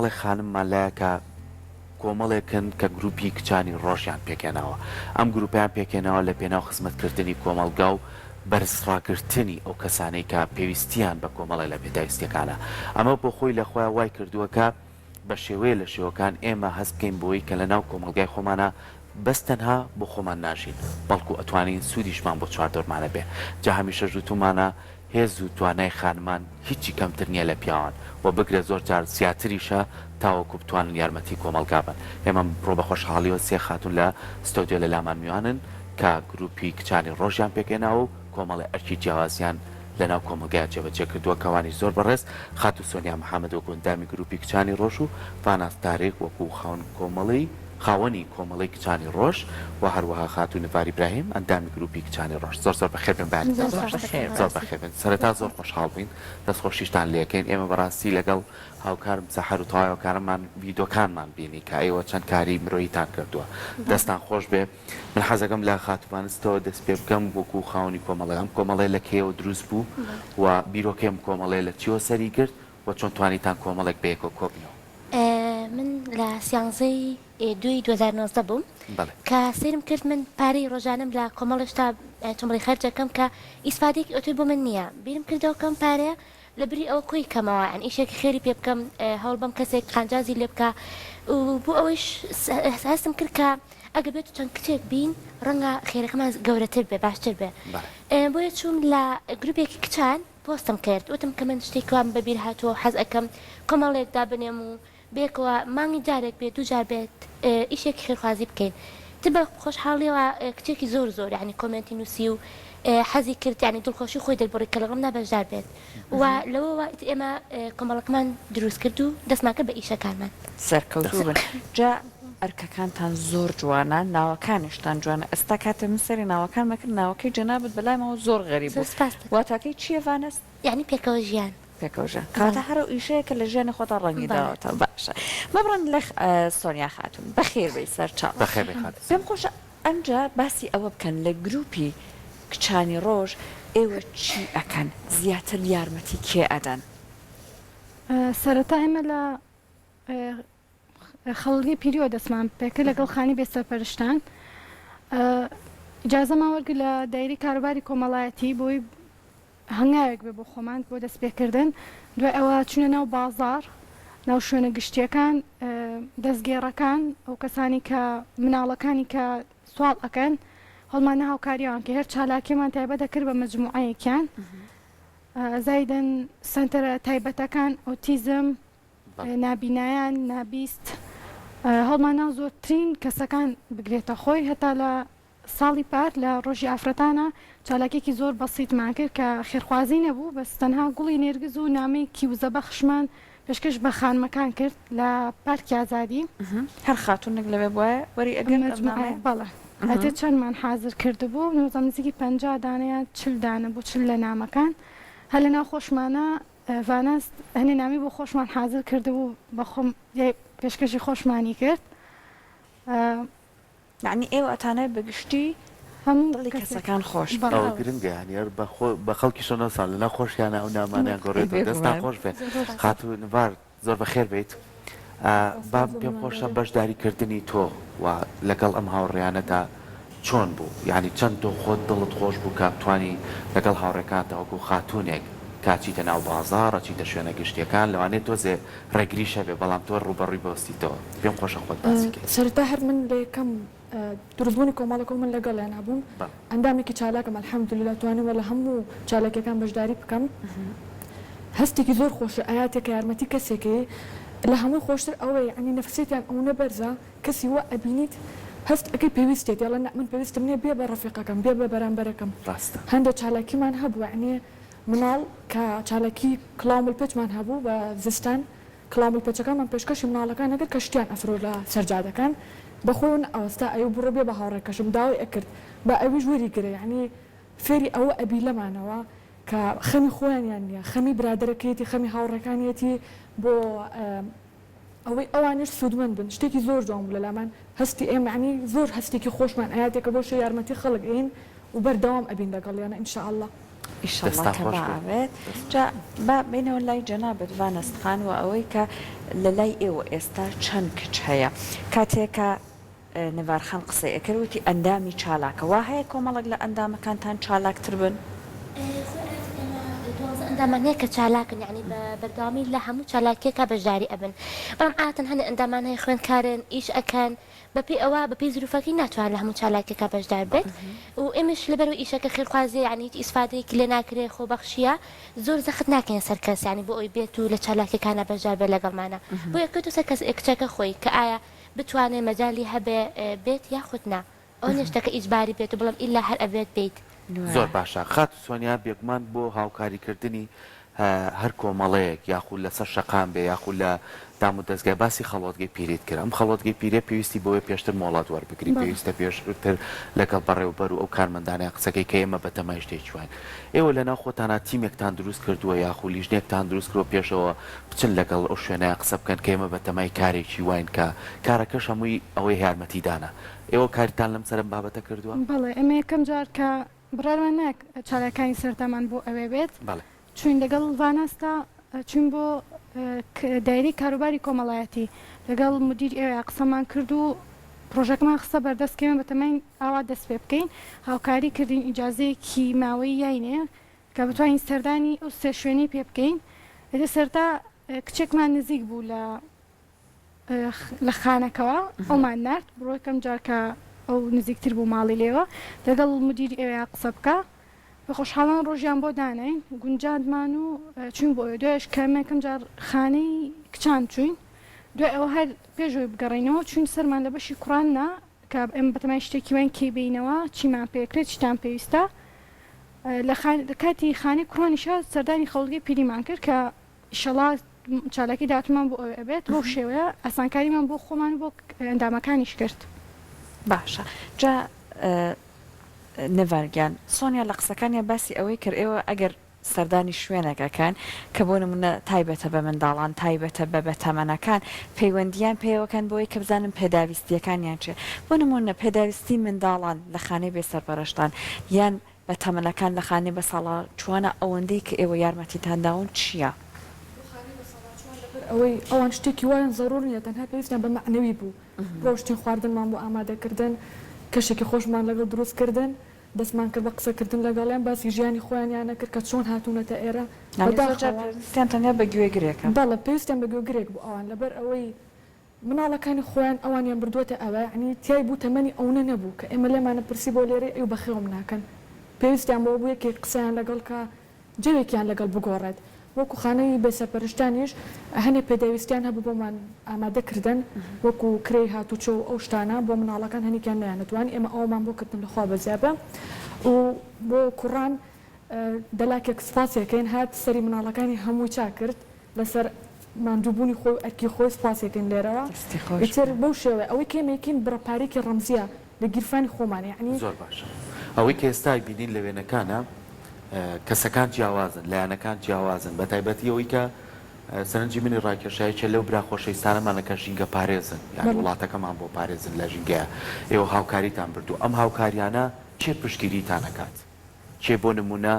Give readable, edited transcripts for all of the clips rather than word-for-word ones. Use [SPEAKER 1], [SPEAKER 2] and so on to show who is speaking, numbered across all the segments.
[SPEAKER 1] خانممان لایە کە کۆمەڵێکن کە گروپی کچانی ڕۆژیان پێکهێناوە. ئەم گروپەیان پێکهێناوە لە پێناو خزمەتکردنی کۆمەڵگا و بەرزڕاگرتنی ئەو کەسانەی کە پێویستیان بە کۆمەڵێ لە پێداویستیەکانە. ئەمە بۆ خۆی لە خۆیا وای کردووە کە بە شێوەیە لە شێوەکان ئێمە هەست بکەین بەوەی کە لە ناو کۆمەڵگای خۆمانا بەس تەنها بۆ خۆمان ناژین بەڵکو ئەتوانین سوودیشمان بۆ چواردەورمان هەبێ. جا هەمیشەش وتوومانە هێز و توانای خانمان هیچی کەمتر نیە لە پیاوان و بگرە زۆر جار زیاتریشە تاوەکو بتوانن یارمەتی کۆمەڵگا بەن. ئێمە ئەمڕۆ بە خۆشحاڵیەوە سێ خاتوون لە ستۆدیۆ لە لامان میوانن کە گروپی کچانی ڕۆژیان پێکهێناوە و کۆمەڵێ ئەرکی جیاوازیان لە ناو کۆمەڵگایا جێبەجێ کردووە کە وانیش زۆر بەڕێز خاتوو سۆنیا محەمەد وەکو ئەندامی گروپی کچانی ڕۆژ و ڤاناس تاریق وەکو خاوەن کۆمەڵەی خاوەنی کۆمەڵەی کچانی ڕۆژ و هەروەها خاتوو نڤار ئیبراهیم ئەندامی گروپی کچانی ڕۆژ زۆر زۆر بەخێر بێن بەیانیتان
[SPEAKER 2] زۆر
[SPEAKER 1] باش
[SPEAKER 2] بەخێر
[SPEAKER 1] زۆر
[SPEAKER 2] بێن.
[SPEAKER 1] بەخێر بێن سەرەتا زۆر خۆشحاڵ بووین دەستخۆشیشتان لێکەین ئێمە بەڕاستی لەگەڵ هاوکارم سەحەر و تەواوی هاوکارانمان ڤیدۆکانمان بینی کە ئێوە چەند کاری مرۆییتان کردووە دەستان خۆش بێ من حەزەکەم لە خاتوو ڤانستەوە دەست پێ بکەم وەکوو خاوەنی کۆمەڵەی ئەم کۆمەڵەیە لە کەیەوە دروست بوو و بیرۆکەی ئەم کۆمەڵەیە لە چیەوە سەری گرت و چۆن توانیتان کۆمەڵێک بەیەکەوە کۆبنەوە؟
[SPEAKER 2] من لە سیانزەی دووی 2019 بووم
[SPEAKER 1] بەڵێ.
[SPEAKER 2] کە سەیرم کرد من پارەی ڕۆژانەم لە کۆمەڵێ شتا چۆن بڵێی خەرج ئەکەم کە ئیسفادەیەکی ئەوتۆی بۆ من نییە بیرم کردەوە کە ئەم پارەیە لە بری ئەوە کۆی کەمەوە یانی ئیشێکی خێری پێ بکەم هەوڵ بەم کەسێک قانجازی لێ بکا و بۆ ئەوەیش هەستم کرد کە ئەگەر بێت و چەند کچێک بین ڕەنگە خێرەکەمان گەورەتر بێ باشتر بێ
[SPEAKER 1] بەڵێ.
[SPEAKER 2] بۆیە چووم لە گروپێکی کچان پۆستم کرد وتم کە من شتێکی وام بە بیر هاتووە و حەز ئەکەم کۆمەڵێک دابنێم و بەیەکەوە مانگی جارێک بێت دوو جار بێت ئیشێکی خێرخوازی بکەین تر بە خۆشحاڵیەوە کچێکی زۆر زۆر یانی کۆمێنتی نووسی و حەزی کرد یانی دڵخۆشی خۆی دەربڕی کە لەگەڵمدا بەشدار بێت و لەوەوە ئیتر ئێمە کۆمەڵەکەمان دروست کرد و دەستمان کرد بە ئیشەکانمان.
[SPEAKER 3] سەرکەوتوو بن جا ئەرکەکانتان زۆر جوانە ناوەکانیشتان جوانە ئێستا کاتێ من سەیری ناوەکانم ئەکرد ناوەکەی جەنابت بەلایمەوە زۆر غەریب
[SPEAKER 2] زۆر
[SPEAKER 3] بوو
[SPEAKER 2] سپاست دەکەم.
[SPEAKER 3] واتاکەی چییە ڤانەس؟
[SPEAKER 2] یانی پێکەوە ژیان.
[SPEAKER 3] پێکەوە ژیان کەواتە هەر ئەو ئیشەیە کە لە ژیانی خۆتا ڕەنگی
[SPEAKER 2] بەڵێ.
[SPEAKER 3] داوەتەوە باشە مەبڕن لە سۆنیا خاتوون بەخێر بێی سەرچاو.
[SPEAKER 1] بەخێر بێی خاتوو
[SPEAKER 3] پێم
[SPEAKER 1] سۆنیا.
[SPEAKER 3] خۆشە ئەمجا باسی ئەوە بکەن لە گروپی کچانی ڕۆژ ئێوە چی ئەکەن زیاتر یارمەتی کێ ئەدەن؟
[SPEAKER 4] سەرەتا ئێمە لە خەڵگەی پیریوە دەستمان پێکرد لەگەڵ خانی بێ سەرپەرشتان ئیجازەمان وەرگرت لە دایرەی کاروباری کۆمەڵایەتی بۆی هەنگاوێک بێ بۆ خۆمان بۆ دەستپێکردن دوای ئەوە چونە ناو بازاڕ ناو شوێنە گشتیەکان دەستگێڕەکان ئەو کەسانی کە مناڵەکانی کە سواڵ ئەکەن هەڵمانە هاوکاریان کە هەر چالاکیمان تایبەت دەکرد بە مجموعەیەکیان زایدن سەنتەرە تایبەتەکان ئۆتیزم نابینایان نابیست هەڵمانە زۆرترین کەسەکان بگرێتە خۆی هەتا لە ساڵی پار لە ڕۆژی ئافرەتانا چالاکیەکی زۆر بەسیتمان کرد کە خێرخوازی نەبوو بەس تەنها گوڵی نێرگز و نامەیەکی وزەبەخشمان پێشکەش بە خانمەکان کرد لە پارکی ئازادی.
[SPEAKER 3] هەر خاتوونێک لەوێ بوایە وەری ئەگرت ئەم نامەیە؟
[SPEAKER 4] بەڵێ ئەتر چەندمان حازر کردبوو نازانم نزیکی 50 دانە یان 40 دانە بوو 40 لە نامەکان هەر لەناو خۆشمانا ڤاناس هەنێ نامەی بۆ خۆشمان حازر کردبوو بە خۆم پێشکەشی خۆشمانی کرد.
[SPEAKER 3] یەعنی ئێوە ئەتانەوێت بە گشتی
[SPEAKER 4] هەموو
[SPEAKER 3] دڵی
[SPEAKER 4] کەسێک
[SPEAKER 3] کەسەکان خۆش
[SPEAKER 4] بەڵێ.
[SPEAKER 3] بکەن.
[SPEAKER 1] ئەوە گرنگە یانی هەر بە خۆ بە خەڵکیشەوە نەوسان لەناو خۆشیانا ئەو نامانەیان گۆڕیوەتەوە دەستتان
[SPEAKER 3] بێگومان.
[SPEAKER 1] خۆش بێ
[SPEAKER 4] زۆر سوپاس.
[SPEAKER 1] خاتوو نڤار زۆر بەخێر بێیت
[SPEAKER 5] سوپاس
[SPEAKER 1] با
[SPEAKER 5] زۆر
[SPEAKER 1] پێم خۆشە
[SPEAKER 5] ماندوو.
[SPEAKER 1] بەشداری کردنی تۆ و لەگەڵ ئەم هاوڕێیانەتا چۆن بوو یانی چەند تۆ خۆت دڵت خۆش بوو کە توانی لەگەڵ هاوڕێکانتا وەکوو خاتوونێک کە ئەچیتە ناو بازاڕ ئەچیتە شوێنە گشتیەکان لەوانەیە تۆزێ ڕێگریش هەبێ بەڵام تۆ ڕووبەڕووی بوەستیتەوە پێم خۆشە خۆت باسی کەی.
[SPEAKER 5] سەرەتا هەر من لە یەکەم دروستبوونی کۆمەڵەکەوە من لەگەڵیانا بووم ئەندامێکی چالاکم الحمدللە توانیومە لە هەموو چالاکیەکان بەشداری بکەم هەستێکی زۆر خۆشە ئەیاتێ کە یارمەتی کەسێکەی لە هەمووی خۆشتر ئەوەیە یەعنی نەفسیەتیان ئەونە بەرزە کەسی وا ئەبینیت هەست ئەکەی پێویستیەتی ئەڵێ نا من پێویستم نیە بێ بە ڕەفیقەکەم بێ بە بەرامبەرەکەم
[SPEAKER 1] ڕاستە.
[SPEAKER 5] هەندێ چالاکیمان هەبوو یەعنی مناڵ کە چالاکی کڵاو ملپێچمان هەبوو بە زستان کڵاو ملپێچەکانمان پێشکەشی مناڵەکان ئەکرد کە شتیان ئەفرۆشت لە سەر جادەکان بە خۆیەوە نەئەوەستا ئەیوو بڕۆ بێ بە هاوڕێکەشم داوای ئەکرد با ئەویش وەری گرێ یەعنی فێری ئەوە ئەبی لەمانەوە کە خەمی خۆیانیان نیە خەمی برادەرەکەیەتی خەمی هاوڕێکانیەتی بۆ ئەوەی ئەوانیش سوودمەند بن شتێکی زۆر جوان بوو لەلامان هەستی ئێمە یەعنی زۆر هەستێکی خۆشمان ئەیاتێ کە بۆ شێ یارمەتی خەڵک ئەیین و بەردەوام ئەبین لەگەڵیانا ان شاء اللە.
[SPEAKER 3] ئیشەڵا
[SPEAKER 1] دەستان
[SPEAKER 3] کە
[SPEAKER 1] خۆش بێت.
[SPEAKER 3] بابێت جا با بێینەوە لای جەنابت ڤانست خان و ئەوەی کە لە لای ئێوە ئێستا چەند کچ هەیە کاتێ کە نڤار خان قسەی ئەکرد وتی ئەندامی چالاکە وا هەیە کۆمەڵێک لە ئەندامەکانتان چالاکتر بن؟
[SPEAKER 2] خۆی عادەتەن ئێمە دوانزە ئەندامان هەیە کە چالاکن یانی بە بەردەوامی لە هەموو چالاکیەکا بەشداری ئەبن بەڵام عادەتەن هەنێ ئەندامان هەیە خوێندکارن ئیش ئەکەن بەپێی ئەوە بەپێی زروفەکەی ناتوانێت لە هەموو چالاکیەکا بەشدار بێت و ئێمەش لەبەرئەوەی ئیشەکە خێرخوازیە یانی هیچ ئیسفادەیەکی لێ ناکرێ خۆبەخشیە زۆر زەخت ناکەینە سەر کەس یانی بۆ ئەوەی بێت و لە چالاکیەکانا بەشدار بێت لەگەڵمانا بۆیە ئەکەوێتە سەر کەس کچەکە خۆی کە ئایا بتوانێ مەجالی هەبێ بێت یاخود نا ئەوە نیە شتەکە ئیجباری بێت و بڵێم ئیلا هەر ئەبێت بێیت.
[SPEAKER 1] زۆر باشە خاتوو سۆنیا بێگومان بۆ هاوکاری کردنی هەر کۆمەڵەیەک یاخود لەسەر شەقام بێ یاخود لە دام و دەزگای باسی خەڵوەتگەی پیریت کرد ئەم خەڵوەتگەی پیرە پێویستی بەوەیە پێشتر مۆڵەت وەربگری پێویستە پێشتر لەگەڵ بەڕێوبەر و ئەو کارمەندانەیان قسەکەی کە ئێمە بەتەمای شتێکی واین ئێوە لەناو خۆتانا تیمێکتان دروست کردووە یاخود لیژنەیەکتان دروست کردووە پێشەوە بچن لەگەڵ ئەو شوێنەیان قسە بکەن کە ئێمە بەتەمای کارێکی واین کە کارەکەش هەمووی ئەوەی یارمەتیدانە ئێوە کارتان لەم سەرم بابەتە کردووە؟
[SPEAKER 4] بەڵێ ئێمە یەکەم جار کە بڕیارمان نا چالاکانی سەرتامان بۆ ئەوێ بێت
[SPEAKER 1] بەڵێ.
[SPEAKER 4] چوین لەگەڵ ڤاناستا چوین بۆ دایرەی کاروباری کۆمەڵایەتی لەگەڵ مدیری ئەوێ قسەمان کرد و پڕۆژەکەمان خستە بەردەست کە ئێمە بەتەماین ئاوا دەست پێ بکەین هاوکاری کردین ئیجازەیەکی ماوەیی یاینێ کە بتوانین سەردانی ئەو سێ شوێنەی پێ بکەین ئیتر سەرتا کچێکمان نزیک بوو لە لە خانەکەوە ئەومان نارد بڕۆ یەکەم جار کە ئەو نزیکتر بوو ماڵی لێوە لەگەڵ مدیری ئەوێ قسە بکە بە خۆشحاڵان ڕۆژیان بۆ داناین گونجاندمان و چوین بۆ ئەوێ دوایش کە ئێمە یەکەم جار خانەی کچان چوین دوای ئەوە هەر پێش ئەوەی بگەڕێینەوە چوین سەرمان لە بەشی کوڕان نا کە ئێمە بەتەمای شتێکی واین کەی بێینەوە چیمان پێکرێت چیتان پێویستە لە کاتی خانەی کوڕانیشا سەردانی خەڵگەی پیریمان کرد کە ئیشەڵا چالاکی داهاتوومان بۆ ئەوێ ئەبێت، بەو شێوەیە ئاسانکاریمان بۆ خۆمان و بۆ ئەندامەکانیش کرد.
[SPEAKER 3] باشە جا نڤار گیان سۆنیا لە قسەکانیا باسی ئەوەی کرد ئێوە ئەگەر سەردانی شوێنێک ئەکەن کە بۆ نمونە تایبەتە بە منداڵان تایبەتە بە بەتەمەنەکان پەیوەندیان پێوەکەن بۆی کە بزانن پێداویستیەکانیان چیە بۆ نمونە پێداویستی منداڵان لە خانەی بێ سەرپەرشتان یان بە تەمەنەکان لە خانەی بەساڵاچووانە ئەوەندەی کە ئێوە یارمەتیتان داون چییە؟
[SPEAKER 5] بۆ خانەی بەساڵاچووان لەبەر ئەوەی ئەوان شتێکی وایان زەروور نییە تەنها پێویستیان بە مەعنەوی بوو ڕۆشتین خواردنمان بۆ ئامادە کردن کەشێکی خۆشمان لەگەڵ دروست کردن دەستمان کرد بە قسە کردن لەگەڵیان باسی ژیانی خۆیانیان ئەکرد کە چۆن هاتوونەتە ئێرە
[SPEAKER 3] یانی زۆر جار
[SPEAKER 5] بەداخەوە
[SPEAKER 3] پێویستیان تەنیا بە گوێگرێکە.
[SPEAKER 5] بەڵێ پێویستیان بە گوێگرێک بوو ئەوان لەبەر ئەوەی مناڵەکانی خۆیان ئەوانیان بردووەتە ئەوە یەعنی تای بوو تەمەنی ئەونە نەبوو کە ئێمە لێمانە پرسی بۆ لێرەی ئەیو بەخێوم ناکەن پێویستیان بەوە بوو یەکێک قسەیان لەگەڵ کا جەوێکیان لەگەڵ بگۆڕێت وەکو خانەی بێ سەرپەرشتانیش هەنێ پێداویستیان هەبوو بۆمان ئامادە کردن وەکو کرێی هاتوچۆ و ئەو شتانە بۆ مناڵەکان هەنێکیان نەیانەتوانی ئێمە ئەوەمان بۆ کردن لە خوا بەزیابێ و بۆ کوڕان دەلاکێک سوپاسیەکەین هات سەری مناڵەکانی هەمووی چاک کرد لەسەر ماندووبوونی خۆی و ئەرکی خۆی سوپاسی ئەکەین لێرەوە
[SPEAKER 3] دەستی خۆش
[SPEAKER 5] ئیتر
[SPEAKER 3] بێ.
[SPEAKER 5] بەو شێوەیە ئەوەی کە ئێمە ئەیکەین بڕە پارەیەکی ڕەمزیە لە گیرفانی خۆمانە یەعنی.
[SPEAKER 1] زۆر باشە ئەوەی کە ئێستا ئەیبینین لە وێنەکانا کەسەکان جیاوازن لایەنەکان جیاوازن بەتایبەتی ئەوەی کە سەرنجی منی ڕاکێشا یەکێ لەو برا خۆشەویستانەمانە کە ژینگە پارێزن یان وڵاتەکەمان بۆ پارێزن لە ژینگەیە ئێوە هاوکاریتان بردوو ئەم هاوکاریانە کێ پشتگیریتان ئەکات؟ کێ بۆ نموونە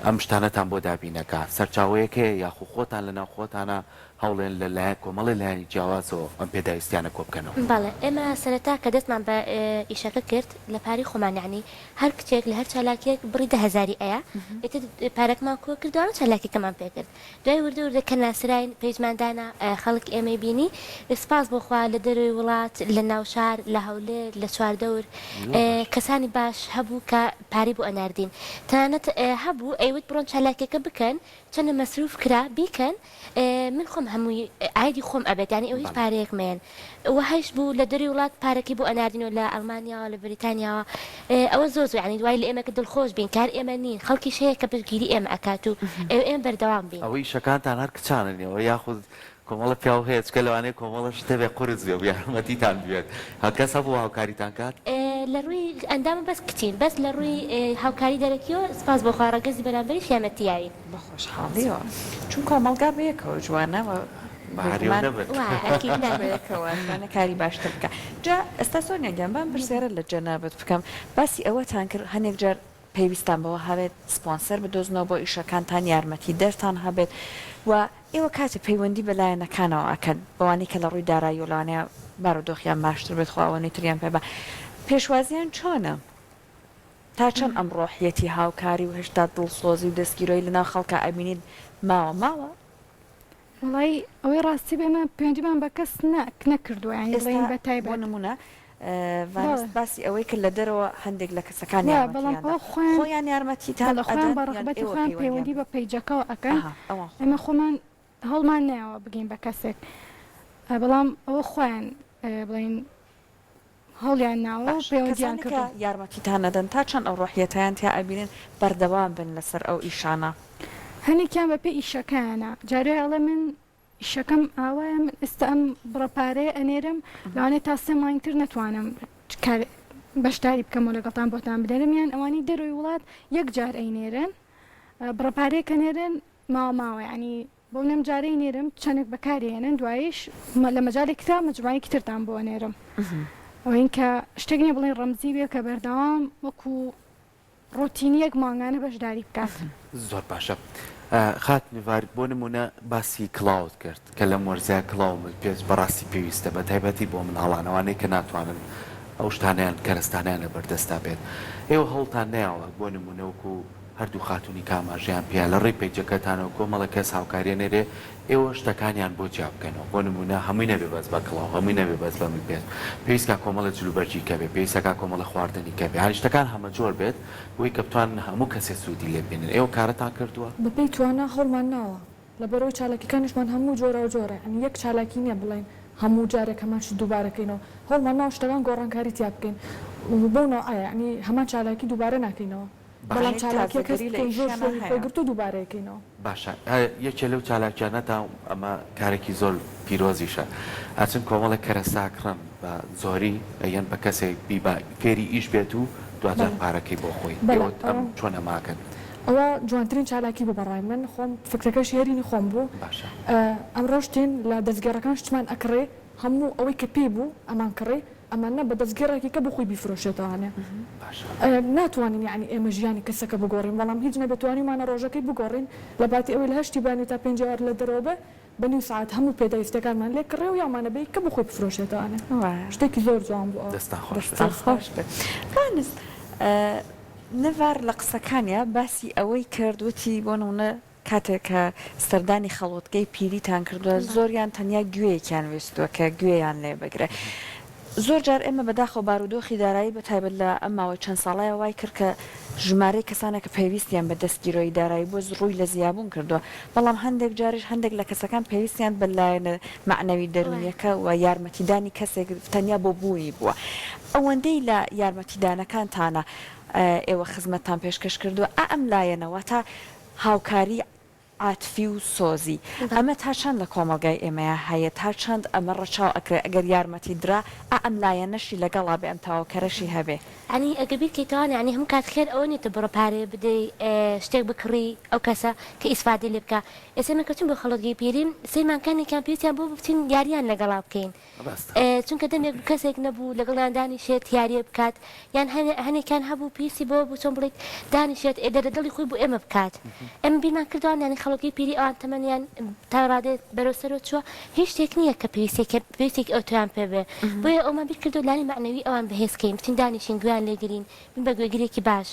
[SPEAKER 1] ئەم شتانەتان بۆ دابین ئەکا؟ سەرچاوەیەک هەیە یاخو خۆتان لە ناو خۆتانا هەوڵێن لە لایەن کۆمەڵێ لایەنی جیاوازەوە ئەم پێداویستیانە کۆ بکەنەوە؟
[SPEAKER 2] بەڵێ ئێمە سەرەتا کە دەستمان بە ئیشەکە کرد لە پارەی خۆمان یەعنی هەر کچێک لە هەر چالاکیەک بڕی دە هەزاری ئەیا ئیتر پارەکەمان کۆ کردەوە چالاکیەکەمان پێ کرد دوای وردە وردە کە ناسراین پەیجمان دانا خەڵک ئێمەی بینی سپاس بۆ خوا لە دەرەوەی وڵات لە ناوشار لە هەولێر لە چواردەور کەسانی باش هەبوو کە پارەی بۆ ئەناردین تەنانەت هەبوو ئەیوت بڕۆن چالاکیەکە بکەن چەنە مەسروف کرا بیکەن من خۆم هەمووی عایدی خۆم ئەبێت یانی ئەو هیچ پارەیەک مەیەن وەهایش بوو لە دەری وڵات پارەکەی بۆ ئەناردین و لە ئەڵمانیاوە لە بەریتانیاوە ئەوە زۆر زۆر یانی وای لە ئێمە کرد دڵخۆش بین کار ئێمە نین خەڵکیش هەیە کە پشتگیری ئێمە ئەکات و ئێوە ئێمە بەردەوام بین.
[SPEAKER 1] ئەوە ئیشەکانتان هەر کچانن ئێوە یاخود کۆمەڵە پیاو هەیە چکە لەوانەیە کۆمەڵە شت هەبێ قورس بێ و یارمەتیتان بوێت کەس هەبوو هاوکاریتان کات؟
[SPEAKER 2] لە ڕووی ئەندامە بەس کچین بەس لە ڕووی هاوکاری دەرەکیەوە سپاس بۆ خوا ڕەگەزی بەرامبەریش یارمەتی یاوین.
[SPEAKER 3] بە خۆشحاڵیەوە چون کۆمەڵگا بەیەکەوە جوانە و
[SPEAKER 1] بێگومان
[SPEAKER 3] بەیەکەوە ئەتوانێ کاری باشتر بکا جا ئێستا سۆنیا گیان با ئەم پرسیارە لە جەنابت بکەم باسی ئەوەتان کرد هەنێک جار. پێویستان بەوە هەبێت سپۆنسەر بدۆزنەوە بۆ ئیشەکانتان، یارمەتیدەرتان هەبێت و ئێوە کاتێ پەیوەندی بە لایەنەکانەوە ئەکەن، بەوانەی کە لە ڕووی داراییەوە لەوانەیە بارودۆخیان باشتر بێت، خوا ئەوەنەی تریان پێ با، پێشوازییان چۆنە؟ تا چەند ئەم ڕۆحیەتی هاوکاری و هێشتا دڵسۆزی و دەستگیرۆیی لەناو خەڵکا ئەبینیت ماوە؟ ماوە؟
[SPEAKER 4] وەڵایی ئەوەی ڕاستی بێ ئێمە پەیوەندیمان بە کەس نەکردووە یانی
[SPEAKER 3] ئێستا
[SPEAKER 4] بڵێین بە
[SPEAKER 3] بۆ
[SPEAKER 4] تایبەت.
[SPEAKER 3] نموونە
[SPEAKER 4] بەڵێ.
[SPEAKER 3] ڤانست باسی ئەوەی کرد لە دەرەوە هەندێک لە کەسەکان
[SPEAKER 4] وا بەڵام
[SPEAKER 3] یارمەتیان دا
[SPEAKER 4] ئەوە خۆیان
[SPEAKER 3] خۆیان یارمەتیتان
[SPEAKER 4] بەڵێ خۆیان
[SPEAKER 3] ئەدەن
[SPEAKER 4] بە
[SPEAKER 3] یان
[SPEAKER 4] ڕەغبەتی
[SPEAKER 3] ئێوە
[SPEAKER 4] خۆیان
[SPEAKER 3] پەیوەندیان
[SPEAKER 4] پەیوەندی بە پەیجەکەوە ئەکەن
[SPEAKER 3] ئەها ئەوان
[SPEAKER 4] ئێمە
[SPEAKER 3] خۆیان.
[SPEAKER 4] خۆمان هەوڵمان نەیاوە بگەین بە کەسێک بەڵام ئەوە خۆیان بڵێین هەوڵیان ناوە و
[SPEAKER 3] باشە
[SPEAKER 4] پەیوەندیان
[SPEAKER 3] کەسانی کە
[SPEAKER 4] کردووە.
[SPEAKER 3] یارمەتیتان ئەدەن تا چەند ئەو ڕۆحیەتەیان تیا ئەبینن بەردەوام بن لەسەر ئەو ئیشانە؟
[SPEAKER 4] هەنێکیان بە پێی ئیشەکەیانە جارێ ئەڵێ من ئیشەکەم ئاوایە من ئێستا ئەم بڕە پارەیە ئەنێرم لەوانەیە تا سێ مانگ تر نەتوانم کار بەشداری بکەم و لەگەڵتان بۆتان بنێرم یان ئەوانەی دەرەوەی وڵات یەک جار ئەینێرن بڕە پارەیەک ئەنێرن ماوە ماوە یانی بۆ نەم جارەی نێرم چەنێک بەکاری ئەێنن دواییش لە مەجالێکی ترا مەجموعەیەکی ترتان بۆ ئەنێرم ئەوەین کە شتێک نیە بڵێن ڕەمزی بێ کە بەردەوام وەکو ڕۆتینیەک مانگانە بەشداری بکات.
[SPEAKER 1] زۆر باشە خات نڤار بۆ نمونە باسی کڵاوت کرد کە لەم وەرزەیا کڵاو و ملپێچ بەڕاستی پێویستە بە تایبەتی بۆ مناڵان ئەوانەی کە ناتوانن ئەو شتانەیان کەرەستانەیان لەبەردەستا بێت ئێوە هەوڵتان نەیاوە بۆ نمونە وەکو هەردوو خاتوونی کە ئاماژەیان پێیا لە ڕێی پەیجەکەتانەوە کۆمەڵێک کەس هاوکاری ئەنێرێ ئێوە شتەکانیان بۆ جیا بکەنەوە بۆ نموونە هەمووی نەبێ بەس بە کڵاو هەمووی نەبێ بەس بە ملپێچ پێویست کا کۆمەڵێ جلوبەرگی کە بێ پێویستە کا کۆمەڵێ خواردنی کە بێ یانی شتەکان هەمەجۆر بێت بۆی کە بتوانن هەموو کەسێ سوودی لێ ببینن ئێوە کارەتان کردووە؟
[SPEAKER 5] بەپێی توانا هەوڵمان ناوە لەبەرئەوەی چالاکیەکانیشمان هەموو جۆراوجۆرە یانی یەک چالاکی نیە بڵێین هەموو جارێک هەمان شت دووبارە کەینەوە هەوڵمان ناوە شتەکان گۆڕانکاری تیا بکەین و بەو نەوعە یانی هەمان چالاکی دووبارە ناکەینەوە بەڵام
[SPEAKER 3] باشە
[SPEAKER 5] چالاکیەک هەست
[SPEAKER 3] تازەگەری لە
[SPEAKER 5] بکەین زۆر
[SPEAKER 3] ئیشیانا
[SPEAKER 5] شوێنی خۆی
[SPEAKER 3] هەیە.
[SPEAKER 5] گرتوو دووبارەی کەینەوە.
[SPEAKER 1] باشە یەکێ لەو چالاکیانەتان ئەمە کارێکی زۆر پیرۆزیشە ئەچن کۆمەڵێک کەرەستە ئەکڕن بە زۆری ئەیەن بە کەسێک بیبا فێری ئیش بێت و دواجار
[SPEAKER 5] بەڵێ
[SPEAKER 1] پارەکەی بۆ خۆی
[SPEAKER 5] بەڵێ
[SPEAKER 1] ئێوە ئەم
[SPEAKER 5] ئەوە
[SPEAKER 1] چۆن ئەمە ئەکەن؟
[SPEAKER 5] ئەوە جوانترین چالاکی بوو بەڕای من خۆم فکرەکەش هێرینی خۆم بوو
[SPEAKER 1] باشە.
[SPEAKER 5] ئەم ڕۆشتین لە دەستگێڕەکان شتمان ئەکڕی هەموو ئەوەی کە پێی بوو ئەمان کڕی ئەمان نا بە دەستگێڕێکی کە بۆ خۆی بیفرۆشێتەوانێ
[SPEAKER 1] باشە.
[SPEAKER 5] ناتوانین یەعنی ئێمە ژیانی کەسەکە بگۆڕین بەڵام هیچ نەبێ توانیومانە ڕۆژەکەی بگۆڕین لە باتی ئەوەی لە هەشتی بەیانی تا پێنجی ئێوارە لە دەرەوە بێ بە نیو سەعات هەموو پێداویستیەکانمان لێ کڕی و یاومانە بەی کە بۆ خۆی بفرۆشێتەوانێ
[SPEAKER 3] وایە.
[SPEAKER 5] شتێکی زۆر جوان بوو ئەوە.
[SPEAKER 1] دەستتان خۆش بێت.
[SPEAKER 3] دەستتان خۆش بێت. زانست نڤار لە قسەکانیا باسی ئەوەی کرد وتی بۆ نمونە کاتێک کە سەردانی خەڵوتگەی پیریتان کردوە زۆریان تەنیا گوێیەکیان ویستوە کە گوێیان لێ بگرێ زۆر جار ئێمە بەداخەوە بارودۆخی دارایی بە تایبەت لە ئەم ماوەی چەند ساڵەیا وای کرد کە ژمارەی کەسانێک کە پێویستیان بە دەستگیرۆیی دارایی بووە ڕووی لە زیابوون کردووە بەڵام هەندێک جاریش هەندێک لە کەسەکان پێویستیان بە لایەنە مەعنەوی دەروونیەکە و یارمەتیدانی کەسێک تەنیا بۆ بوونی بووە ئەوەندەی لە یارمەتیدانەکانتانە ئێوە خزمەتتان پێشکەش کردووە ئا ئەم لایەنە واتە هاوکاری عاتفی و سۆزی ئەمە تا چەند لە کۆمەڵگای ئێمەیا هەیە تا چەند ئەمە ڕەچاو ئەکرێ ئەگەر یارمەتی درا ئا ئەم لایەنەشی لەگەڵا بێ ئەم تەواوکەرەشی هەبێ.
[SPEAKER 2] یەعنی ئەگەر بیرکەیتەوە یەعنی هەموو کات خێر ئەوە نیە تۆ بڕە پارەیە بدەی شتێک بکڕی ئەو کەسە کە ئیسفادەی لێ بکا ئێستا ئێمە کە چوین بۆ خەڵکی پیرین سەیرمان کەنێکیان پێویستیان بەوە بوو بچین یاریان لەگەڵا بکەین چونکە دەمێک بوو کەسێک نەبوو لەگەڵیان دانیشێت یارییە بکات یان هەنێکیان هەبوو پێویستی بەوە بوو چۆن بڵێیت دانیشێت ئێ دەردە دڵی خۆی بۆ ئێمە بکات ئێمە بیرمان کردەوە یانی خەڵکی پیری ئەوان تەمەنیان تا ڕادەیەک بەرەو سەرەوە چووە هیچ شتێک نییە کە پێویستێک پێویستێکی ئەوتۆیان پێ بێ بۆیە ئەومان بیر کردەوە لانی مەعنەوی ئەوان بەهێز کەین بچین دانیشین گوێیان لێ گرین بین بە گوێگرێکی باش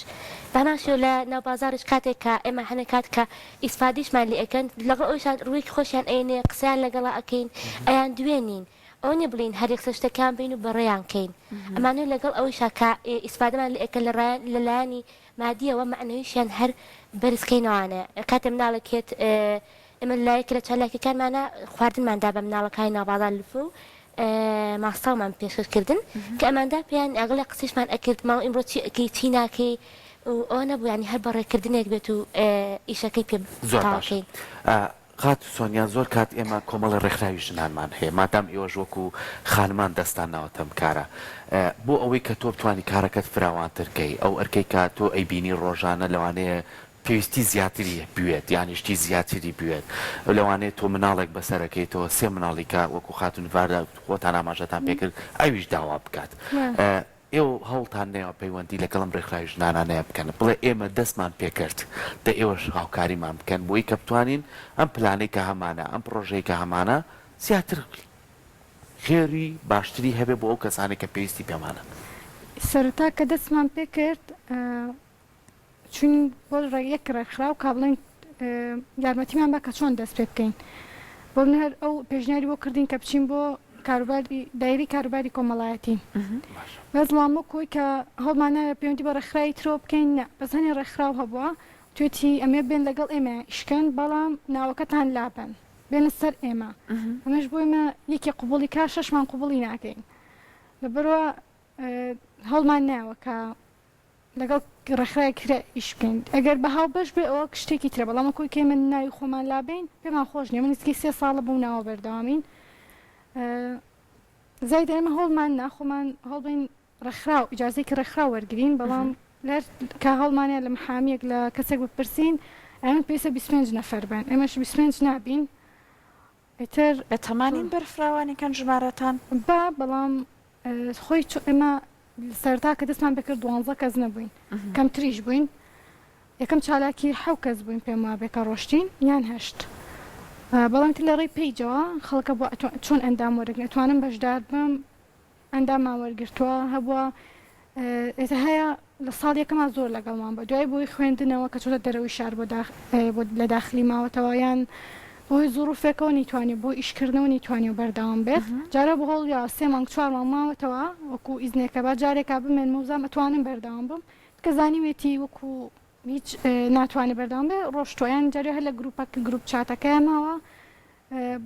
[SPEAKER 2] بە هەمان شێوە لە ناو بازاڕیش کاتێک کە ئێمە هەنێ کات کە ئیسفادیشمان لێ ئەکەن لەگەڵ ئەویشا ڕوویەکی خۆشیان ئەیەنێ قسەیان لەگەڵا ئەکەین ئەیان دوێنین ئەوە نیە بڵێین هەر یەکسەر شتەکەیان بەین و بەڕێیان کەین ئەمانەوێ لەگەڵ ئەوەیشا کە ئیسفادەمان لێ ئەکەن لە ڕایان لە لایەنی مادیەوە مەعنەویشیان هەر بەرز کەینەوانێ کاتێ مناڵێک یەت ئێمە لە یەکێ لە چالاکیەکانمانا خواردنمان دا بە مناڵەکانی ناو بازاڕ لفە و ماستاومان پێشکەش کردن کە ئەماندا پێیان ئەگەڵێ قسەیشمان ئەکرد ماڵ ئیمڕۆ چی ئەکەی چی ناکەی و ئەوە نەبوو یانی هەر بەڕێکردنێک بێت و ئیشەکەی پێ
[SPEAKER 1] زۆر
[SPEAKER 2] تەواو
[SPEAKER 1] باشە
[SPEAKER 2] کەین.
[SPEAKER 1] خاتوو سۆنیا زۆر کات ئێمە کۆمەڵی ڕێکخراوی ژنانمان هەیە مادام ئێوەش وەکو خانمان دەستان ناوەتە ئەم کارە بۆ ئەوەی کە تۆ بتوانی کارەکەت فراوانتر کەی ئەو ئەرکەی کە تۆ ئەیبینی ڕۆژانە لەوانەیە پێویستی زیاتری بوێت یانی شتی زیاتری بوێت لەوانەیە تۆ مناڵێک بەسەرەکەیتەوە سێ مناڵی کە وەکو خاتوون ڤاردا خۆتان ئاماژەتان پێکرد ئەویش داوا بکات. ئێوە هەوڵتان نەیاوە پەیوەندی لەگەڵ ئەم ڕێکخراوی ژنانانەیا بکەن بڵێ ئێمە دەستمان پێکرد دە ئێوەش هاوکاریمان بکەن بۆی کە بتوانین ئەم پلانەی کە هەمانە ئەم پڕۆژەی کە هەمانە زیاتر خێری باشتری هەبێ بۆ ئەو کەسانەی کە پێویستی پێمانن.
[SPEAKER 4] سەرەتا کە دەستمان پێکرد چوین بۆ یەک ڕێکخراو کا بڵێن یارمەتیمان بە کە چۆن دەست پێ بکەین بۆ من هەر ئەو پێشنیاری بۆ کردین کە بچین بۆ کاروباری دایری کاروباری کۆمەڵایەتی بەس بەڵام وەک ئەوەی کە هەوڵمان ناوێ پەیوەندی بە ڕێکخراوی ترەوە بکەین نا بەس هەنێ ڕێکخراو هەبووە توێتی ئەمێ بێن لەگەڵ ئێمە ئیشکەن بەڵام ناوەکەتان لابەن بێنە سەر ئێمە ئەمەش بۆ ئێمە یەکێ قبوڵی کا شەشمان قبوڵی ناکەین لەبەرئەوە هەوڵمان ناوە کە لەگەڵ ڕێکخراوێک ترە ئیش بکەین ئەگەر بە هاوبەش بێ ئەوە شتێکی ترە بەڵام وەکو کە ئێمە ناوی خۆمان لابەین پێمان خۆش نیە من نزیکەی سێ ساڵە بەو ناوە بەردەوامین زایدە ئێمە هەوڵمان نا خۆمان هەوڵبەین ڕێکخراو ئیجازەیەکی ڕێکخراو وەرگرین بەڵام لەر کە هەوڵمانە لە محامیەک لە کەسێک بپرسین ئەمە پێویستە 25 نەفەر بن ئێمەش 25 نابین ئیتر
[SPEAKER 3] بەتەمانین بەرفراوانی کەن ژمارەتان؟
[SPEAKER 4] با بەڵام خۆی چۆ ئێمە سەرەتا کە دەستمان پێکرد دوانزە کەس نەبووین کەمتریش بووین یەکەم چالاکی حەو کەس بووین پێم وابێ کە ڕۆشتین یان هەشت بەڵام تر لە ڕێی پەیجەوە خەڵکە بۆ چۆن ئەندام وەرگن ئەتوانم بەشدار بم ئەنداممان وەرگرتووە هەبووە ئێستا هەیە لە ساڵ یەکەما زۆر لەگەڵمان بووە دوای بۆی خوێندنەوە کە چۆتە دەرەوەی شار بۆ بۆ لە داخلی ماوەتەوە یان بەهۆی زروفێکەوە نەیتوانی بۆ ئیشکردنەوە نەیتوانیوە بەردەوام بێت جارە بۆ هەوڵ یاوە سێ مانگ چوار مانگ ماوەتەوە وەکو ئیزنێکە با جارێکا بمێنمەوە بزانم ئەتوانم بەردەوام بم کە زانیوێتی وەکو هیچ ناتوانێ بەردەوام بێ ڕۆشتووە یان جارێ هەر لە گروپەکە گروپ چاتەکەیا ماوە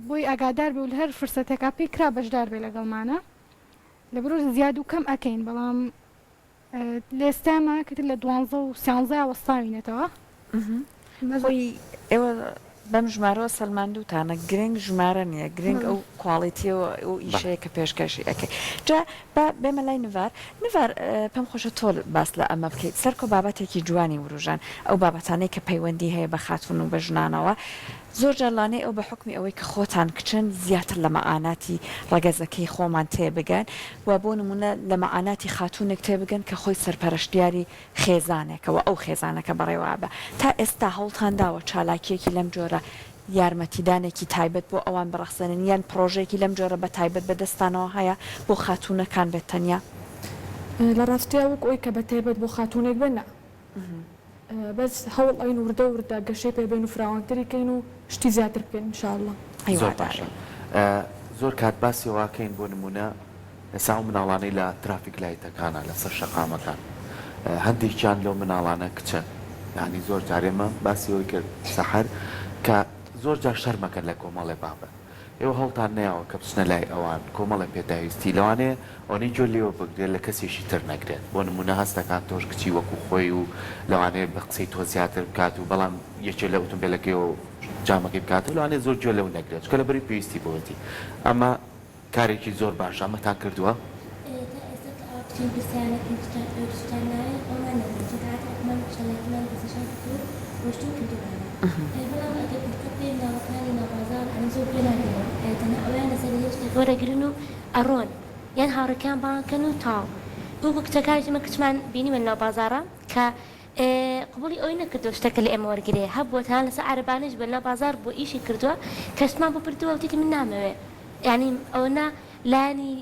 [SPEAKER 4] بۆی ئاگادار بێ و لە هەر فرسەتێکا پێی کرا بەشدار بێ لەگەڵمانا لەبەرئەوە زیاد و کەم ئەکەین بەڵام لە ئێستاما کە لە دوانزە و سیانزەیا وەستاوینەتەوە.
[SPEAKER 3] خۆی ئێوە بەم ژمارەوە سەلماندووتانە گرنگ ژمارە نییە گرنگ ئەو کواڵیتیە و ئەو ئیشەیە کە پێشکەشی ئەکەی جا با بێمە لای نڤار نڤار پێم خۆشە تۆ باس لە ئەمە بکەیت سەرکۆ بابەتێکی جوانی وروژان ئەو بابەتانەی کە پەیوەندی هەیە بە خاتوون و بە ژنانەوە زۆر جار لانەی ئەو بە حوکمی ئەوەی کە خۆتان کچن زیاتر لە مەعاناتی ڕەگەزەکەی خۆمان تێبگەن و بۆ نموونە لە مەعاناتی خاتوونێک تێبگەن کە خۆی سەرپەرشتیاری خێزانێکە و ئەو خێزانەکە بەڕێوە ئەبا. تا ئێستا هەوڵتان داوە چالاکییەکی لەم جۆرە یارمەتیدانێکی تایبەت بۆ ئەوان بڕەخسێنن یان پڕۆژەیەکی لەم جۆرە بە تایبەت بە دەستتانەوە هەیە بۆ خاتوونەکان بێت تەنیا؟
[SPEAKER 5] لە ڕاستیا وەک ئەوەی کە بە تایبەت بۆ خاتوونێک بێت نا. بەس هەوڵ ئەین وردە وردە گەشەی پێ بەین و فراوانتری کەین و شتی زیاتر بکەین ان شاء اللە.
[SPEAKER 1] زۆر باشە زۆر کات باسی ئەوە کەین بۆ نمونە ئێستا ئەو مناڵانەی لە ترافیک لایتەکانە لەسەر شەقامەکان هەندێکیان لەو مناڵانە کچن یانی زۆر جار ئێمە باسی ئەوەی کرد سەحەر کە زۆر جار شەرمەکەن لە کۆمەڵێ بابەت ئێوە هەوڵتان نەیاوە کە بچنە لای ئەوان کۆمەڵێ پێداویستی لەوانەیە ئەوەنەی گوێ لێوە بگرێت لە کەسێکی تر نەگرێت بۆ نموونە هەست دەکات تۆش کچی وەکو خۆی و لەوانەیە بە قسەی تۆ زیاتر بکات و بەڵام یەکێ لە ئوتومبێلەکەیەوە جامەکەی بکاتەوە لەوانەیە زۆر گوێ لەو نەگرێت چونکە لەبەرئەوەی پێویستی بەوەتی ئەمە کارێکی زۆر باشە ئەمەتان کردووە؟
[SPEAKER 2] تا ئێستا کە ئاوا بچین پرسیارەکەین چتان ئەوێ چتان ناوێ ئەومان نەبووە چونکە عادەتەن خۆمان چالاکیمان دەستنیشان کردووە و ڕۆیشتوون کردوومانە بەڵام ئەگەر دیقەت بەین منداڵەکانی ناو بازاڕ یانی زۆر گوێ نادەنێ تەنها ئەویان لەسەر هێ شتێک وەرەگرن و ئەڕۆن یان هاوڕێکەیان بانگ کەن و تەواو وەکو کچەکانیش ئێمە کچمان بینیوە لەناو بازاڕا کە قبوڵی ئەوەی نەکردووە شتەکە لە ئێمە وەرگرێ هەبووە تەنانەت لەسەر عەرەبانەیش بووە لەناو بازاڕ بووە ئیشی کردووە کە شتمان بۆ بردووە وتیتی من نامەوێ یانی ئەوەنە لایەنی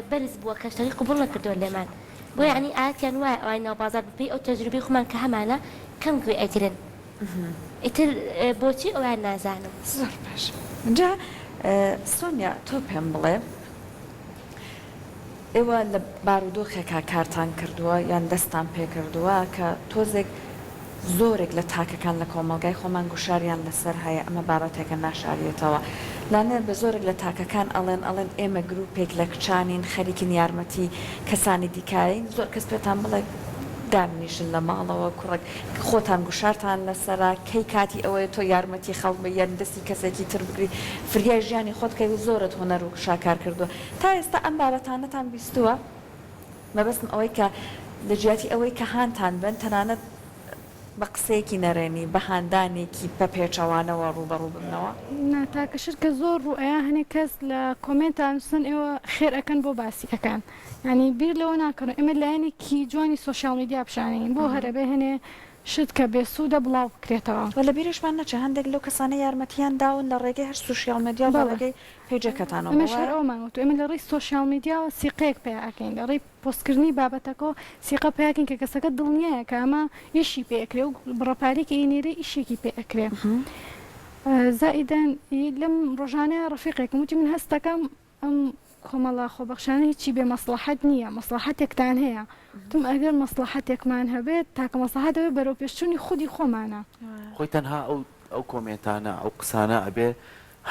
[SPEAKER 2] بەرز بووە کە شتەکەی قبوڵ نەکردووە لێمان بۆیە یانی عادەتیان وایە ئەوانی ناو بازاڕ بەپێی ئەو تەجروبەی خۆمان کە هەمانە کەم گوێ ئەگرن ئیتر بۆچی ئەویان نازانم.
[SPEAKER 3] زۆر باش جا سۆنیا تۆ پێم بڵێ ئێوە لە بارودۆخێکا کارتان کردووە یان دەستتان پێکردووە کە تۆزێک زۆرێک لە تاکەکان لە کۆمەڵگای خۆمان گوشاریان لەسەر هەیە ئەمە بابەتێکە ناشاریەتەوە لانە بە زۆرێک لە تاکەکان ئەڵێن ئەڵێن ئێمە گروپێک لە کچانین خەریکین یارمەتی کەسانی دیکاین زۆر کەس پێتان بڵێ دابنیشن لە ماڵەوە کوڕەک خۆتان گوشارتان لەسەرە کەی کاتی ئەوەیە تۆ یارمەتی خەڵک بەی یان دەستی کەسێکی تر بگری فریای ژیانی خۆت کەوی زۆرت هونەر و شاکار کردووە تا ئێستا ئەم بابەتانەتان بیستووە؟ مەبەستم ئەوەی کە لە جیاتی ئەوەی کە هانتان بەن تەنانەت. بە قسەیەکی نەرێنی، بە هاندانێکی بە پێچەوانەوە ڕووبەڕوو ببنەوە؟
[SPEAKER 4] نا تاکە شت کە زۆر ڕوو ئەیا هەنێ کەس لە کۆمێنتا ئەنوسن ئێوە خێر ئەکەن بۆ باسی ئەکەن یانی بیر لەوە ناکەنەوە ئێمە لایەنێکی جوانی سۆشیال میدیا پیشانەین بۆ هەر ئەبێ هەنێ شت کە بێ سوودە بڵاو بکرێتەوە.
[SPEAKER 3] وە لە بیریشمان نەچێ هەندێک لەو کەسانە یارمەتیان داون لە ڕێگەی هەر سۆشیال میدیا و لە
[SPEAKER 4] بەڵێ.
[SPEAKER 3] ڕێگەی پەیجەکەتانەوە
[SPEAKER 4] ئێمەش هەر
[SPEAKER 3] وایە؟
[SPEAKER 4] ئەوەمان وتوە ئێمە لە ڕێی سۆشیال میدیاوە سیقەیەک پەیا ئەکەین لە ڕێی پۆستکردنی بابەتەکەوە سیقە پەیاکەین کە کەسەکە دڵنیایە کە ئەمە ئیشی پێ ئەکرێ و بڕە پارەی کە ئەینێرێ ئیشێکی پێ ئەکرێ زائیدەن لەم ڕۆژانەیا ڕەفیقێکم وتی من هەستەکەم ئەم کۆمەڵە خۆبەخشانە هیچی بێ مەسڵەحەت نییە مەسڵەحەتێکتان هەیە وتم ئەگەر مەسڵەحەتێکمان هەبێت تاکە مەسڵەحەت ئەوەیە بەرەوپێشچوونی خودی خۆمانە.
[SPEAKER 1] خۆی تەنها ئەو ئەو کۆمێنتانە ئەو قسانە ئەبێ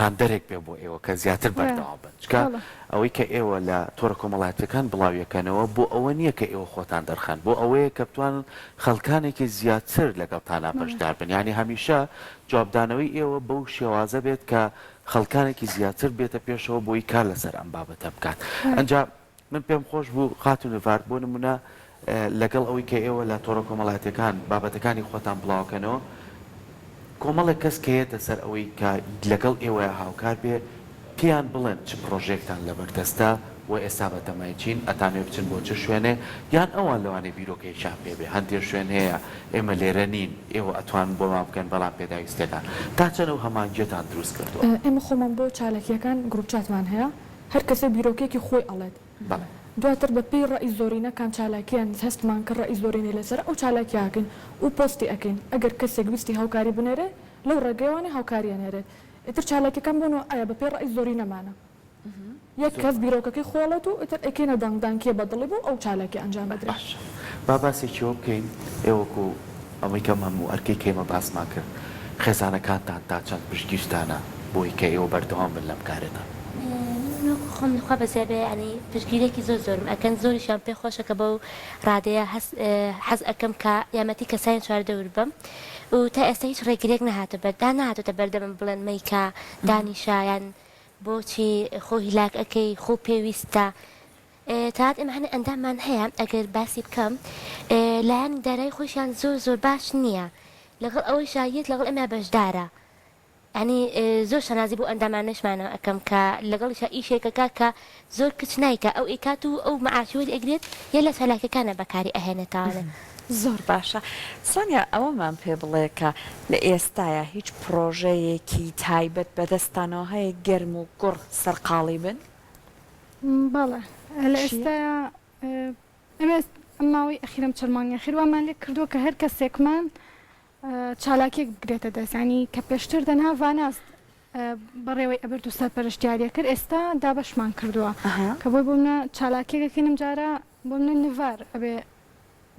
[SPEAKER 1] هاندەرێک بێ بۆ ئێوە کە زیاتر بەردەوام بن چونکە ئەوەی کە ئێوە لە تۆڕە کۆمەڵایەتیەکان بڵاویەکەنەوە بۆ ئەوە نییە کە ئێوە خۆتان دەرخەن بۆ ئەوەیە کە بتوانن خەڵکانێکی زیاتر لەگەڵتانا بەشدار بن یانی هەمیشە جوابدانەوەی ئێوە بەو شێوازە بێت کە خەڵکانێکی زیاتر بێتە پێشەوە بۆی کار لەسەر ئەم بابەتە بکات ئەنجا من پێم خۆش بوو خاتوو نڤار بۆ نمونە لەگەڵ ئەوەی کە ئێوە لە تۆڕە کۆمەڵایەتیەکان بابەتەکانی خۆتان بڵاوکەنەوە کۆمەڵێک کەس کە یەتە سەر ئەوەی کە لەگەڵ ئێوەیا هاوکار بێ پێیان بڵێن چ پڕۆژەیەکتان لەبەردەستە و ئێستا بەتەمای چین ئەتانەوێ بچن بۆ چ شوێنێ یان ئەوان لەوانەیە بیرۆکەیەکیان پێ بێ هەندێ شوێن هەیە ئێمە لێرە نین ئێوە ئەتوانن بۆمان بکەن بەڵام پێداویستیەکان تا چەند ئەو هەماهەنگیەتان دروست کردوە؟
[SPEAKER 5] ئێمە خۆمان بۆ چاالکیەکان گروپ چاتمان هەیە هەر کەسێ بیرۆکەیەکی خۆی ئەڵێت
[SPEAKER 1] بەڵێ.
[SPEAKER 5] دواتر بە پێی ڕەئی زۆرینە کام چالاکیان هەستمان کرد ڕەئی زۆرینەی لەسەرە ئەو چالاکیە ئەکەین و پۆستی ئەکەین ئەگەر کەسێک ویستی هاوکاری بنێرێ لەو ڕێگەیەوانێ هاوکاری ئەنێرێت ئیتر چالاکیەکان بۆ نوع ئایا بە پێی ڕەئی زۆرینەمانە یەک کەس بیرۆکەکەی خۆی ئەڵێت و ئیتر ئەیکەینە دەنگدان کێ بە دڵی بوو ئەو چالاکیە ئەنجام ئەدرێ.
[SPEAKER 1] باشە با باسێکی ئەوە بکەین ئێوە وەکو ئەوەی کە ئەم هەموو ئەرکەی کە ئێمە باسمان کرد خێزانەکانتان تا چەند پشتگیرتانە بۆی کە ئێوە بەردەوام بن لەم کارەدا؟
[SPEAKER 2] من وەکو خۆم لە خوا بەزیا بێ یانی پشتگیریەکی زۆر زۆرم ئەکەن زۆریشیان پێ خۆشە کە بەو ڕادەیە هەست حەز ئەکەم کە یارمەتی کەسانی چواردەور بەم و تا ئێستا هیچ ڕێگریەک نەهاتە بەر دا نەهاتۆتە بەردەمم بڵێن مەیکە دانیشە یان بۆچی خۆ هیلاک ئەکەی خۆ پێویستە تاد ئێمە هەنێ ئەنداممان هەیە ئەگەر باسی بکەم لایەنی دارایی خۆشیان زۆر زۆر باش نییە لەگەڵ ئەوەیشا یەت لەگەڵ ئێمە بەشدارە یانی زۆر شانازی بۆ ئەندامانەشمانەوە ئەکەم کە لەگەڵیشا ئیشێک ئەکا کە زۆر کچ نایکا ئەو ئەیکات و ئەو مەعاشی وەری ئەگرێت یە لە چالاکیەکانا بەکاری ئەهێنێتەوانێ.
[SPEAKER 3] زۆر باشە سۆنیا ئەوەمان پێ بڵێ کە لە ئێستایا هیچ پڕۆژەیەکی تایبەت بەدەستتانەوە هەیە گەرم و گوڕ سەرقاڵی بن؟
[SPEAKER 4] بەڵێ لە ئێستایا ئێمە ئەم ماوەی ئەخیرەم چەند مانگی ئەخیر وامان لێ کردووە کە هەر کەسێکمان چالاکیەک بگرێتە دەست یانی کە پێشتر تەنها ڤاناس بەڕێوەی ئەبرد و سەرپەرشتیاری ئەکرد ئێستا دابەشمان کردووە کە بۆی بۆ منە چالاکیەک ئەکەین ئەم جارە بۆ منە نڤار ئەبێ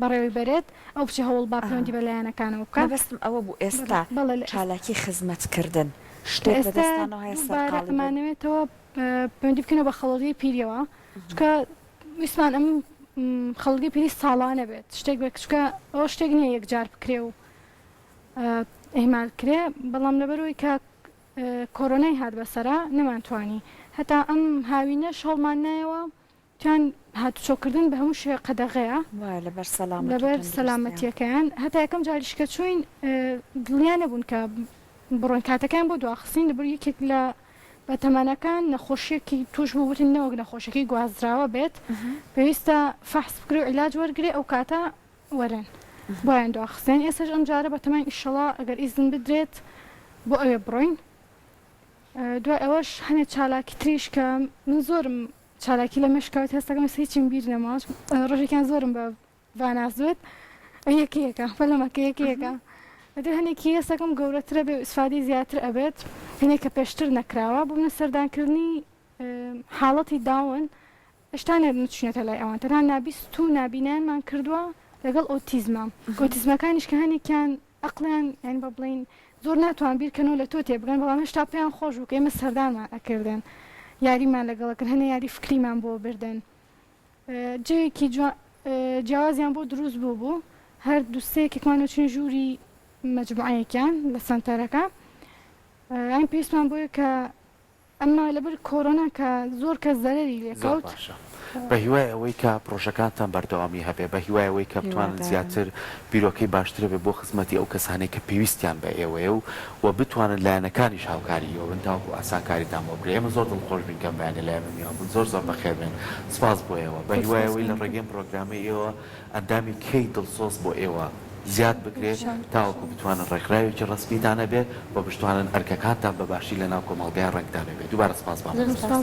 [SPEAKER 4] بەڕێوەی بەرێت ئەو بچێ هەوڵ با پەیوەندی بە لایەنەکانەوە بکات.
[SPEAKER 3] مەبەستم ئەوە بوو ئێستا
[SPEAKER 4] بەڵێ لە
[SPEAKER 3] چالاکی خزمەتکردن
[SPEAKER 4] لە
[SPEAKER 3] شتێک
[SPEAKER 4] ئێستا
[SPEAKER 3] بەدەستانەوە هەیە
[SPEAKER 4] دووبارە
[SPEAKER 3] سەرقاڵی بن؟
[SPEAKER 4] ئەمانەوێتەوە پەیوەندی بکەینەوە بە خەڵەڵیی پیریەوە چونکە ویستمان ئەم خەڵگەی پیری ساڵانە بێت شتێک بێت چونکە ئەوە شتێک نییە یەکجار بکرێ و ئیهمال کرێ بەڵام لەبەرئەوەی کە کۆرۆنای هات بەسەرا نەمانتوانی هەتا ئەم هاوینەش هەوڵمان نایەوە چیان هاتوچۆکردن بە هەموو شێوەیەک قەدەغەیە
[SPEAKER 3] وایە لەبەر سەلامەت و
[SPEAKER 4] لەبەر
[SPEAKER 3] تەندروستیان.
[SPEAKER 4] سەلامەتیەکەیان هەتا یەکەم جاریش کە چووین دڵنیا نەبوون کە بڕۆین کاتەکەیان بۆ دواخستین لەبەر یەکێک لە بەتەمەنەکان نەخۆشیەکی توش بوو وتن نەوەک نەخۆشیەکەی گوازراوە بێت پێویستە فەحس بکرێ و عیلاج وەرگرێ ئەو کاتە وەرن بۆیان دواخستین ئێستاش ئەم جارە بەتەماین ئیشەڵا ئەگەر ئیزن بدرێت بۆ ئەوێ بڕۆین دوای ئەوەش هەنێ چالاکی تریش کە من زۆرم چالاکی لە مێشک کەوت هەستەکەم ئێستا هیچیم بیر نەما ڕۆژێکیان زۆرم بە ڤاناس وت یەکە یەکە پەلەمەکە یەکە یەکە ئیتر هەنێکی هەستەکەم گەورەترە بێ و ئیسفادەی زیاتر ئەبێت هەنێک کە پێشتر نەکراوە بۆ منە سەردانکردنی حاڵەتی داون هێشتا نەچوینەتە لای ئەوان تەنها نابیست و نابینایانمان کردووە لەگەڵ ئۆتیزمە ئۆتیزمەکانیش کە هەنێکیان ئەقڵیان یانی با بڵێین زۆر ناتوان بیرکەنەوە لە تۆ تێبگەن بەڵام هێشتا پێیان خۆش بوو کە ئێمە سەردانمان ئەکردن یاریمان لەگەڵ ئەکرد هەنێ یاری فکریمان بۆ بردن جەوێکی جیاوازیان بۆ دروست بوو بوو هەر دوو سێ یەکێکمان ئەچوین ژووری مەجموعەیەکیان لە سەنتەرەکە یانی پێویستمان بۆیە کە ئەمما لەبەر کۆرۆنا کە زۆر کەس زەرەری
[SPEAKER 1] زۆر
[SPEAKER 4] لێکەوت.
[SPEAKER 1] باشە. بە هیوای ئەوەی کە پڕۆژەکانتان بەردەوامی هەبێ، بە هیوای ئەوەی کە بتوانن
[SPEAKER 3] هیوادارم.
[SPEAKER 1] زیاتر بیرۆکەی باشتر هەبێ بۆ خزمەتی ئەو کەسانەی کە پێویستیان بە ئێوەیە و و بتوانن لایەنەکانیش هاوکاری ئێوە بن تاوەکو ئاسانکاریتان بۆ بکرێ. ئێمە زۆر دڵخۆش بووین کە ئەم بەیانیە لای ئێمە میوان بوون. زۆر زۆر بەخێر بێن. سپاس بۆ ئێوە. بە
[SPEAKER 4] زۆر
[SPEAKER 1] هیوای
[SPEAKER 4] سپاس
[SPEAKER 1] ئەوەی لە
[SPEAKER 4] کاک.
[SPEAKER 1] ڕێگەی ئەم پڕۆگرامەی ئێوە ئەندامی کەی دڵسۆز بۆ ئێوە زیاد بکرێ تاوەکو بتوانن ڕێکخراوێکی ڕەسمیتان هەبێ و بشتوانن ئەرکەکانتان بە باشی لە ناو کۆمەڵگای ڕەنگدانەوەی بێ. دووبارە سپاس مامۆستا.
[SPEAKER 4] زۆر سپاس.